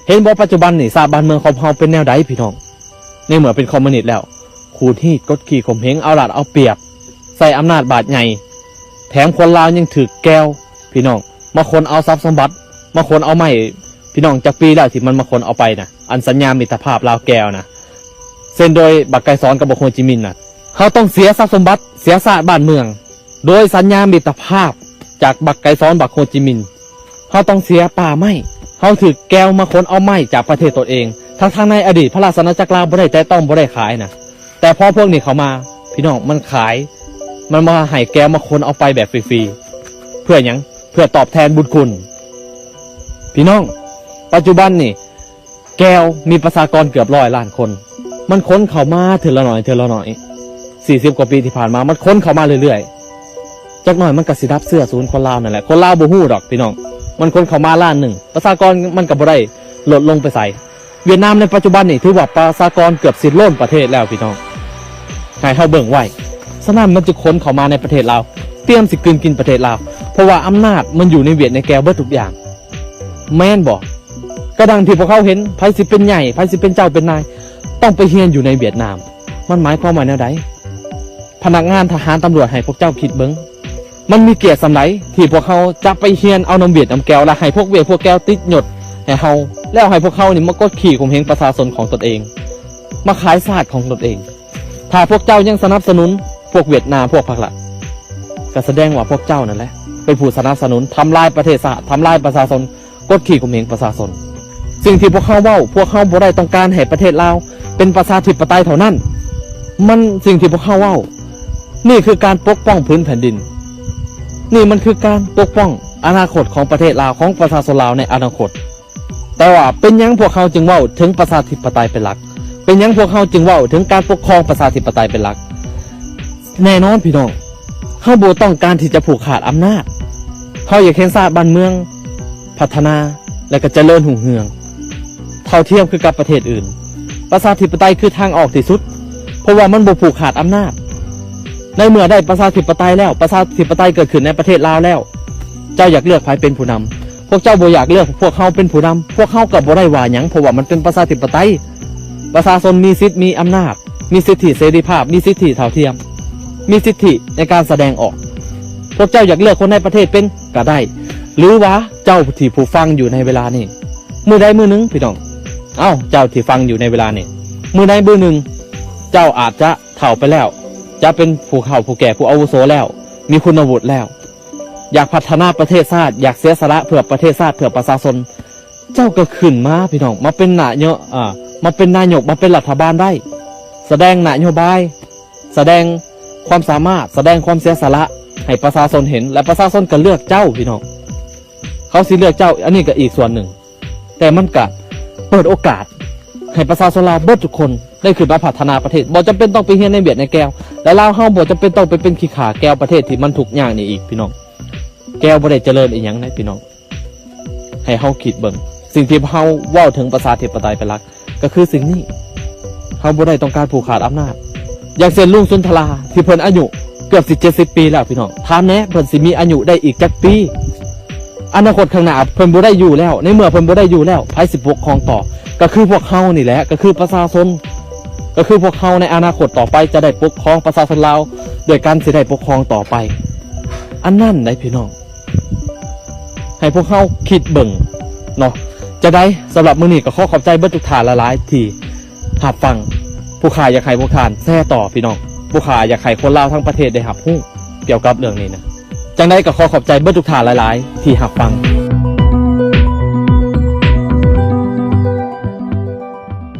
ເຫັນບໍ່ ປັດຈຸບັນນີ້ຊາດບ້ານເມືອງຂອງເຮົາເປັນແນວໃດພີ່ນ້ອງ? ໃນເມື່ອເປັນຄອມມູນິດແລ້ວ ຂູດຮີດ ກົດຂີ່ຂົ່ມເຫງ ເອົາລັດເອົາປຽບ ໃຊ້ອຳນາດບາດໃຫຍ່ ແຖມຄົນລາວຍັງຖືກແກວ ພີ່ນ້ອງ ມາຂົນເອົາຊັບສົມບັດ ມາຂົນເອົາໄມ້ ພີ່ນ້ອງ ຈັກປີແລ້ວທີ່ມັນມາຂົນເອົາໄປນະ ອັນສັນຍາມິດຕະພາບລາວແກວນະ ເຊັນໂດຍບັກໄກສອນກັບບັກໂຮຈິມິນນະ. ເຮົາຕ້ອງເສຍຊັບສົມບັດ ເສຍຊາດບ້ານເມືອງ ໂດຍສັນຍາມິດຕະພາບຈາກບັກໄກສອນ ບັກໂຮຈິມິນ. ເຮົາຕ້ອງເສຍປ່າໄມ້ ເຮົາຖືກແກວມາຂົນເອົາໄມ້ຈາກປະເທດຕົນເອງ ທັງໆໃນອະດີດພະລາຊະອານາຈັກລາວບໍ່ໄດ້ແຕະຕ້ອງ ບໍ່ໄດ້ຂາຍນະ ແຕ່ພໍພວກນີ້ເຂົ້າມາ ພີ່ນ້ອງ ມັນຂາຍ ມັນມາໃຫ້ແກວມາຂົນເອົາໄປແບບຟຣີໆ ເພື່ອຫຍັງ? ເພື່ອຕອບແທນບຸນຄຸນ. ພີ່ນ້ອງ ປັດຈຸບັນນີ້ ແກວມີປະຊາກອນເກືອບຮ້ອຍລ້ານຄົນ ມັນຂົນເຂົ້າມາເທື່ອລະໜ້ອຍ ເທື່ອລະໜ້ອຍ ສີ່ສິບກວ່າປີທີ່ຜ່ານມາ ມັນຂົນເຂົ້າມາເລື້ອຍໆ ຈັກໜ້ອຍມັນກໍຊິດັບເຊື້ອສູນຄົນລາວນັ້ນແຫຼະ. ຄົນລາວບໍ່ຮູ້ດອກພີ່ນ້ອງ ມັນຂົນເຂົ້າມາລ້ານໜຶ່ງ ປະຊາກອນມັນກໍບໍ່ໄດ້ລົດລົງໄປໃສ. ຫວຽດນາມໃນປັດຈຸບັນນີ້ຖືວ່າປະຊາກອນເກືອບຊິລົ້ນປະເທດແລ້ວພີ່ນ້ອງ ໃຫ້ເຮົາເບິ່ງໄວ້. ສະນັ້ນມັນຈຶ່ງຂົນເຂົ້າມາໃນປະເທດລາວ ຕຽມຊິກືນກິນປະເທດລາວ ເພາະວ່າອຳນາດມັນຢູ່ໃນຫວຽດໃນແກວເບິດທຸກຢ່າງ ແມ່ນບໍ່? ກະດັ່ງທີ່ພວກເຮົາເຫັນ ໃຜຊິເປັນໃຫຍ່ ໃຜຊິເປັນເຈົ້າເປັນນາຍ ຕ້ອງໄປຮຽນຢູ່ໃນຫວຽດນາມ. ມັນໝາຍຄວາມວ່າແນວໃດ? ພະນັກງານທະຫານຕຳຫຼວດ ໃຫ້ພວກເຈົ້າຄິດເບິ່ງ ມັນມີກຽດສ່ຳໃດທີ່ພວກເຮົາຈະໄປຮຽນເອົານຳຫວຽດນຳແກວ ແລະ ໃຫ້ພວກຫວຽດພວກແກວຕິດຍົດໃຫ້ເຮົາ ແລ້ວໃຫ້ພວກເຮົານີ້ມາກົດຂີ່ຂົ່ມເຫງປະຊາຊົນຂອງຕົນເອງ ມາຂາຍຊາດຂອງຕົນເອງ. ຖ້າພວກເຈົ້າຍັງສະໜັບສະໜູນພວກຫວຽດນາມ ພວກພັກລັດ ກໍສະແດງວ່າພວກເຈົ້ານັ້ນແຫຼະເປັນຜູ້ສະໜັບສະໜູນທຳລາຍປະເທດຊາດ ທຳລາຍປະຊາຊົນ ກົດຂີ່ຂົ່ມເຫງປະຊາຊົນ. ສິ່ງທີ່ພວກເຮົາເວົ້າ ພວກເຮົາບໍ່ໄດ້ຕ້ອງການໃຫ້ປະເທດລາວເປັນປະຊາທິປະໄຕເທົ່ານັ້ນ ມັນ ສິ່ງທີ່ພວກເຮົາເວົ້າ ນີ້ຄືການປົກປ້ອງພື້ນແຜ່ນດິນ ນີ້ມັນຄືການປົກປ້ອງອະນາຄົດຂອງປະເທດລາວ ຂອງປະຊາຊົນລາວໃນອະນາຄົດ. ແຕ່ວ່າເປັນຫຍັງພວກເຮົາຈຶ່ງເວົ້າເຖິງປະຊາທິປະໄຕເປັນຫຼັກ? ເປັນຫຍັງພວກເຮົາຈຶ່ງເວົ້າເຖິງການປົກຄອງປະຊາທິປະໄຕເປັນຫຼັກ? ແນ່ນອນພີ່ນ້ອງ ເຮົາບໍ່ຕ້ອງການທີ່ຈະຜູກຂາດອຳນາດ. ເຮົາຢາກເຫັນຊາດບ້ານເມືອງພັດທະນາ ແລະ ກໍຈະເລີນຮຸ່ງເຮືອງ ເທົ່າທຽມຄືກັບປະເທດອື່ນ. ປະຊາທິປະໄຕຄືທາງອອກທີ່ສຸດ ເພາະວ່າມັນບໍ່ຜູກຂາດອຳນາດ. ໃນເມື່ອໄດ້ປະຊາທິປະໄຕແລ້ວ ປະຊາທິປະໄຕເກີດຂຶ້ນໃນປະເທດລາວແລ້ວ ເຈົ້າຢາກເລືອກໃຜເປັນຜູ້ນຳ? ພວກເຈົ້າບໍ່ຢາກເລືອກພວກເຮົາເປັນຜູ້ນຳ ພວກເຮົາກໍບໍ່ໄດ້ວ່າຫຍັງ ເພາະວ່າມັນເປັນປະຊາທິປະໄຕ ປະຊາຊົນມີສິດ ມີອຳນາດ ມີສິດທິເສລີພາບ ມີສິດທິເທົ່າທຽມ ມີສິດທິໃນການສະແດງອອກ. ພວກເຈົ້າຢາກເລືອກຄົນໃນປະເທດເປັນກໍໄດ້ ຫຼືວ່າເຈົ້າທີ່ຜູ້ຟັງຢູ່ໃນເວລານີ້ ມື້ໃດມື້ໜຶ່ງ ພີ່ນ້ອງ ເອົ້າ ເຈົ້າທີ່ຟັງຢູ່ໃນເວລານີ້ ມື້ໃດມື້ໜຶ່ງ ເຈົ້າອາດຈະເຖົ້າໄປແລ້ວ ຈະເປັນຜູ້ເຖົ້າຜູ້ແກ່ ຜູ້ອາວຸໂສແລ້ວ ມີຄຸນວຸດແລ້ວ ຢາກພັດທະນາປະເທດຊາດ ຢາກເສຍສະຫຼະເພື່ອປະເທດຊາດ ເພື່ອປະຊາຊົນ ເຈົ້າກໍຂຶ້ນມາ ພີ່ນ້ອງ ມາເປັນນາຍົກ ເອີ ມາເປັນນາຍົກ ມາເປັນລັດຖະບານໄດ້ ສະແດງນະໂຍບາຍ ສະແດງຄວາມສາມາດ ສະແດງຄວາມເສຍສະຫຼະໃຫ້ປະຊາຊົນເຫັນ ແລະ ປະຊາຊົນກໍເລືອກເຈົ້າ ພີ່ນ້ອງ ເຂົາຊິເລືອກເຈົ້າ ອັນນີ້ກໍອີກສ່ວນໜຶ່ງ ແຕ່ມັນກະເປີດໂອກາດໃຫ້ປະຊາຊົນລາວເບິດທຸກຄົນໄດ້ຂຶ້ນມາພັດທະນາປະເທດ ບໍ່ຈຳເປັນຕ້ອງໄປຮຽນໃນຫວຽດໃນແກວ ແລະ ລາວເຮົາບໍ່ຈຳເປັນຕ້ອງໄປເປັນຂີ້ຂ້າແກວປະເທດທີ່ມັນທຸກຍາກນີ້ອີກ ພີ່ນ້ອງ ແກວບໍ່ໄດ້ຈະເລີນອີ່ຫຍັງໃດ ພີ່ນ້ອງ ໃຫ້ເຮົາຄິດເບິ່ງ ສິ່ງທີ່ເຮົາເວົ້າເຖິງປະຊາທິປະໄຕເປັນຫຼັກ ກໍຄືສິ່ງນີ້ ເຮົາບໍ່ໄດ້ຕ້ອງການຜູກຂາດອຳນາດ ຢ່າງເຊັ່ນ ລຸງສຸນທະລາ ທີ່ເພິ່ນອາຍຸເກືອບຊິເຈັດສິບປີແລ້ວ ພີ່ນ້ອງ ຖາມແດ່ ເພິ່ນຊິມີອາຍຸໄດ້ອີກຈັກປີ? ອະນາຄົດຂ້າງໜ້າເພິ່ນບໍ່ໄດ້ຢູ່ແລ້ວ ໃນເມື່ອເພິ່ນບໍ່ໄດ້ຢູ່ແລ້ວ ໃຜຊິປົກຄອງຕໍ່? ກໍຄືພວກເຮົານີ້ແຫຼະ ກໍຄືປະຊາຊົນ ກໍຄືພວກເຮົາໃນອະນາຄົດຕໍ່ໄປຈະໄດ້ປົກຄອງປະຊາຊົນລາວ ດ້ວຍການຊິໄດ້ປົກຄອງຕໍ່ໄປ ອັນນັ້ນໃດ ພີ່ນ້ອງ ໃຫ້ພວກເຮົາຄິດເບິ່ງເນາະ. ຈັ່ງໃດ ສຳລັບມື້ນີ້ກໍຂໍຂອບໃຈເບິດທຸກທ່ານຫຼາຍໆທີ່ຮັບຟັງ. ຜູ້ຂ້າຢາກໃຫ້ພວກທ່ານແຊຕໍ່ ພີ່ນ້ອງ. ຜູ້ຂ້າຢາກໃຫ້ຄົນລາວທັງປະເທດໄດ້ຮັບຮູ້ກ່ຽວກັບເລື່ອງນີ້ນະ. ຈັ່ງໃດກໍຂໍຂອບໃຈເບິດທຸກທ່ານຫຼາຍໆທີ່ຮັບຟັງ.